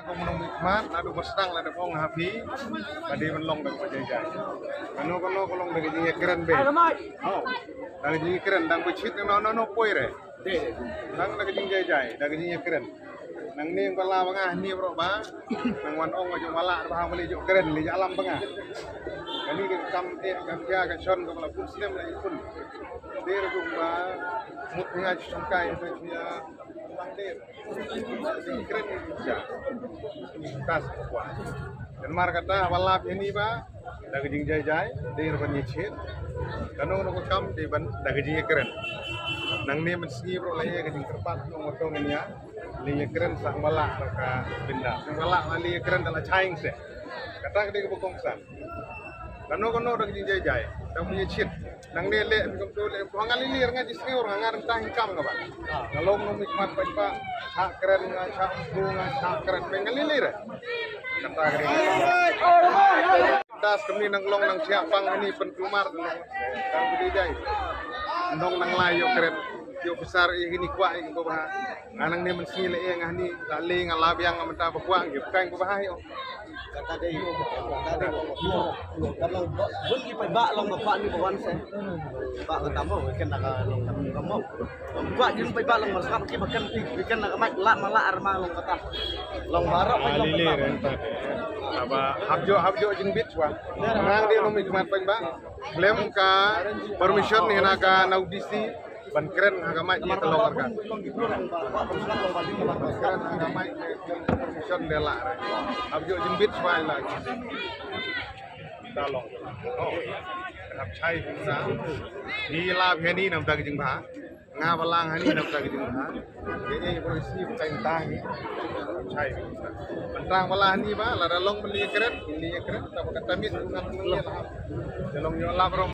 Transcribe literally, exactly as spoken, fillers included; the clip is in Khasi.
Ko mano mih mat, naduh ba sdang la da ong ha phi, ba dei ban long da kaba jai jai. Kano kano ka long da ka jingïakren beit. Oh, da ka jingïakren, dang ba shit no no no poi re. Dang da ka jingjai jai, da ka jingïakren. Nangne ba la ba nga hangne baroh ba nang wan ong ba jong ba lah ba ha ba leh jong kren leh jong alam ba nga. Kane ka kam eh kam khia ka shon ka ba la pun snem la ïa pun. Dei ruh ba mut nga shongkai ba ïa. Kren ïa ka. Namar kata ba lap ïa ni ba da ka jingjai jai dei ban ïa shit. Kano kano ka kam dei ban da ka jingïakren. Nangne mynsngi baroh la ïa ka jingkyrpad nong watong ïa. Lei ïakren sa ba lah ka binda. Sa ba lah la lei ïakren da la chaing se. Kata ka dei ka ba kongsan. Kano kano da ka jingjai jai. Da ka jingïa shit. Nangne leh, phi kumto leh, phi nga lili, nga jisngew, nga nga rentah hinkam nga ba. Nga long nong mih mat paidbah, shah kren, nga shah usbu, nga shah kren, phi nga lili re. Kata kren. Das kami nang long nang siap pang ini pentumar nang. Kang budi jai. Nong nang lai ïoh kren. Ïoh besar ini kuat ini ko bah. Nga nangne mynsngi leh nga ni, la leh nga la biang nga mynta ba kuat, ïoh kai ko bah ïoh. Kata dei, kata dei. Ka long ba, bun ki paidbah long ba kwah ni ba wan se. Ba kata mo, weekend na ka long ka mo. Kwah jin paidbah long ba sngap ki ba kan pi, weekend na ka mai la ma la ar ma long kata. Long baroh pa long paidbah. Aba hap jo, hap jo jingbit wa. Nang dei long mi khmat paidbah. Khlem ka permission ni na ka na U D C. Ban kren ha ka mic ïa ka long arkat. Ban kren ha ka mic ïa ka long permission de la re. Hap ju jingbit shuwa la. Ta long. Oh. Hap chai sa. Ni la bha ni nam da ka jingbha. Nga ba lang hani nam da ka jingbha. Ye ye bro si bukai ta ni. Hap chai. Ban tang ba la hani ba la da long ban li kren, li kren ta ba ka tamit ngan ngi la. Long yo la bro.